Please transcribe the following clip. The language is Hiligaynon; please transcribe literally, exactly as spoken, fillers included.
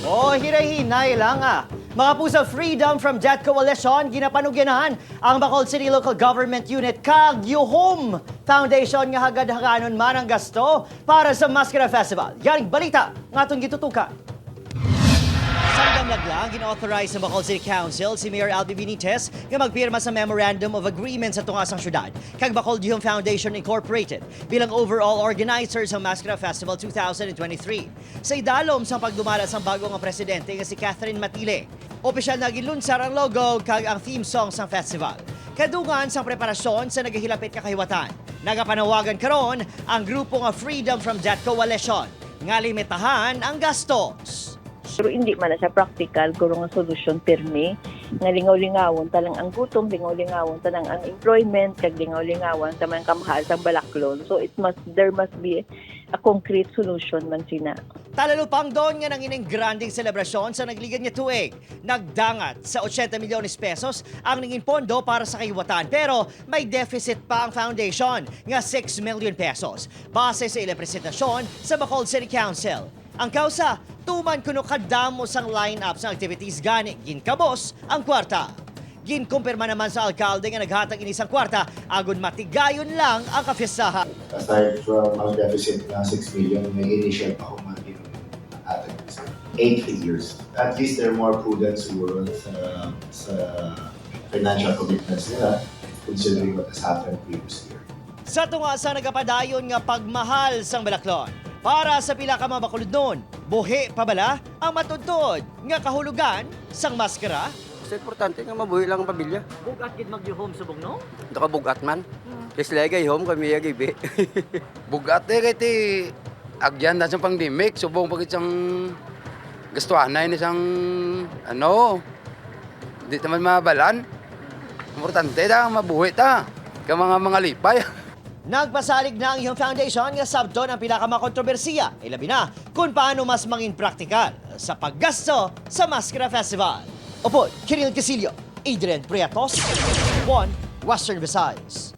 O, hinay-hinay lang, ah. Mga pusa, Freedom from Debt Coalition, ginapanugyanan ang Bacolod City Local Government Unit kag Yuhom Foundation nga hagad-haganon man ang gasto para sa Maskara Festival. Yan ang balita nga aton gitutukan. Samdam lang, gin-authorize sa Bacolod City Council si Mayor Albi Benitez nga magpirma sa Memorandum of Agreement sa tunga sang syudad kag Bacolod Yuhom Foundation Incorporated bilang overall organizer sang Maskara Festival two thousand twenty-three. Sa idalom sang pagdumala sang bago nga presidente nga si Catherine Matile, opisyal na ginlunsar ang logo kag ang theme song sang festival. Kadungan sang preparasyon sa nagahilapit nga kahiwatan, nagapanawagan karon ang grupo nga Freedom from Debt Coalition nga limitahan ang gastos. Pero hindi man na siya practical, guro nga solusyon pirmi. Nga lingaw-lingawon ta lang ang gutom, lingaw-lingawon ta lang ang employment, kag lingaw-lingawon ta man kamahal sang balaklon. So it must, there must be a concrete solution man sina. Talalupangdon nga nangining granding selebrasyon sa nagligad nga tuig. Nagdangat sa ochenta milyones pesos ang nangin pondo para sa kahiwatan, pero may deficit pa ang foundation nga six million pesos, base sa ilang presentasyon sa Bacolod City Council. Ang kausa, tuman kuno kadamo sang lineup sang activities gani ginkabos ang kwarta. Ginkumpirma naman sa alkalde nga naghatag ini sang kwarta agud matigayon lang ang kafiestahan. Aside from ang deficit nga six million, may initial pa akong mga ginhatag sa eight figures. At least they're more prudent siguro sa, sa financial commitments nila considering what has happened previous year. Sa tunga sa nagapadayon nga pagmahal sang balaklon, para sa pila ka mga Bacolodnon, buhi pa bala ang matuod-tuod nga kahulogan sang maskara? Basta importante nga mabuhi lang ang pamilya. Bugat gid magyuhom subong, no? Ito ka bugat man. Kaya sila gayhom, kami gibi. Bugat eh, kay ti agyan na sa pandemic, subong pa gid sang gastuhanay ni sang, ano, di naman mabalan. Importante ta, mabuhi ta. Ka mga, mga lipay. Nagpasalig na ang Yuhom Foundation nga sabton ang pila ka mga kontrobersiya, ilabi na kung paano mas mangin praktikal sa paggasto sa Maskara Festival. Upod, Kiril Casillo, Adrian Prietos, One Western Visayas.